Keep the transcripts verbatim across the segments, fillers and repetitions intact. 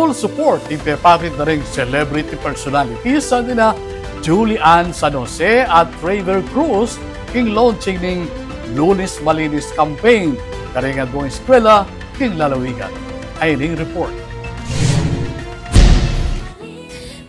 Support ing pepakit na ring celebrity personalities, anti na Julie Ann San Jose at Raver Cruz, king launching ning Lunes Malinis campaign karing aduang eskwela king lalawigan. Ay ning report.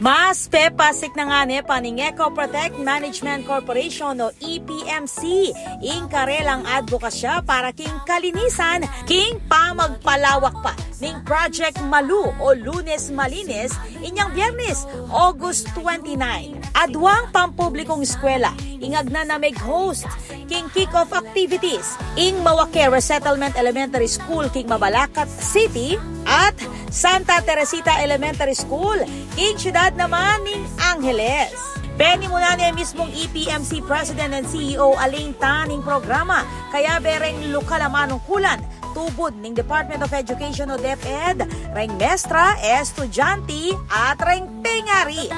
Mas pepasik na ngeni pa ning Eco Protect Management Corporation o E P M C ing karelang adbokasya para king kalinisan, king pamagpalawak pa ning Project Malu o Lunes Malinis inyang Biyernes, August twenty-nine. Aduang pampublikong eskwela ing agna na meg-host king kick-off activities, ing Mawaque Resettlement Elementary School king Mabalacat City at Santa Teresita Elementary School king siyudad naman ning Angeles. Penimunan ne mismung E P M C President and C E O Elaine Tan ing programa, kayabe reng lokal a manungkulan, tubud ning Department of Education o DepEd, reng mestra, estudyante, at reng pengari.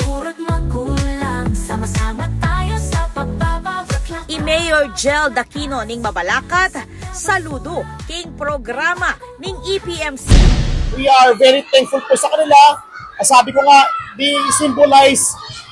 Kurut magulang, sama-sama tayo sa pagbabago. I Mayor Jel Aquino ning Mabalacat, saludu king programa ning E P M C. We are very thankful po sa kanila. Sabi ko nga, they symbolize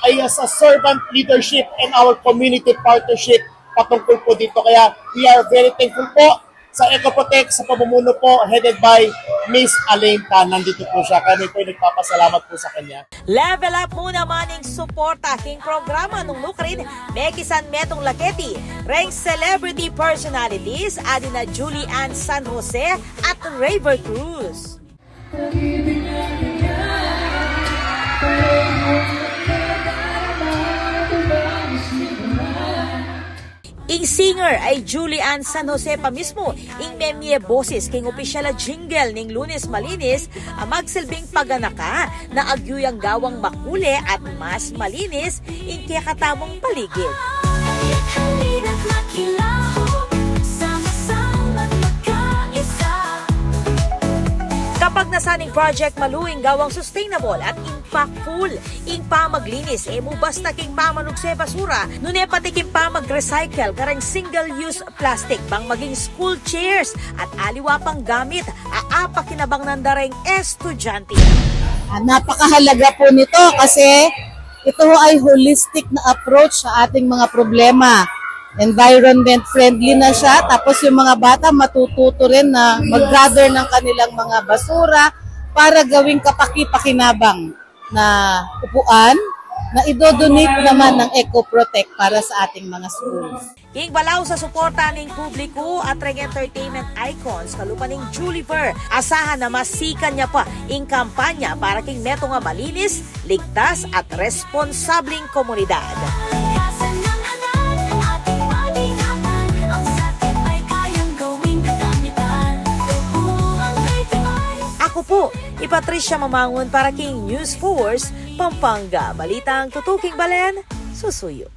ay as a servant leadership and our community partnership patungkol po dito. Kaya we are very thankful po sa Eco Protect, sa pamumuno po headed by Miss Elaine Tan. Nandito po siya. Kami po ay nagpapasalamat po sa kanya. Level up mu naman ing suporta king programa nung nukarin, mekisan metung laketi reng celebrity personalities, adi na Julie Ann San Jose at Raver Cruz. Ing singer ay Julie Ann San Jose pa mismu ing memie boses king opisyal a jingle ning Lunes Malinis a magsilbing paganaka na agyu yang gawang makule at mas malinis ing kekatamung paligid. Halina't makilahok, sama-sama't magkaisa. Kapagnasan ning Project Malu ing gawang sustainable at impactful ing pamaglinis, e mu basta king pamanugse basura, nune pati king pamag-recycle kareng single-use plastic, bang maging school chairs at aliwa pang gamit a apakinabangnan da reng estudyante. Ah, napakahalaga po nito kasi ito ho ay holistic na approach sa ating mga problema. Environment friendly na siya, tapos yung mga bata matututo rin na mag-gather ng kanilang mga basura para gawing kapaki-pakinabang na upuan na idodonate naman ng Eco Protect para sa ating mga schools. King balaus a suporta ning publiku at reng entertainment icons, kalupa ning Julie Ver, asahan na masikan ya pa ing kampanya para king metung a malinis, ligtas at responsableng komunidad. Aku pu i Patricia Mamangun para king News Force Pampanga, balitang tutuking balen, susuyu.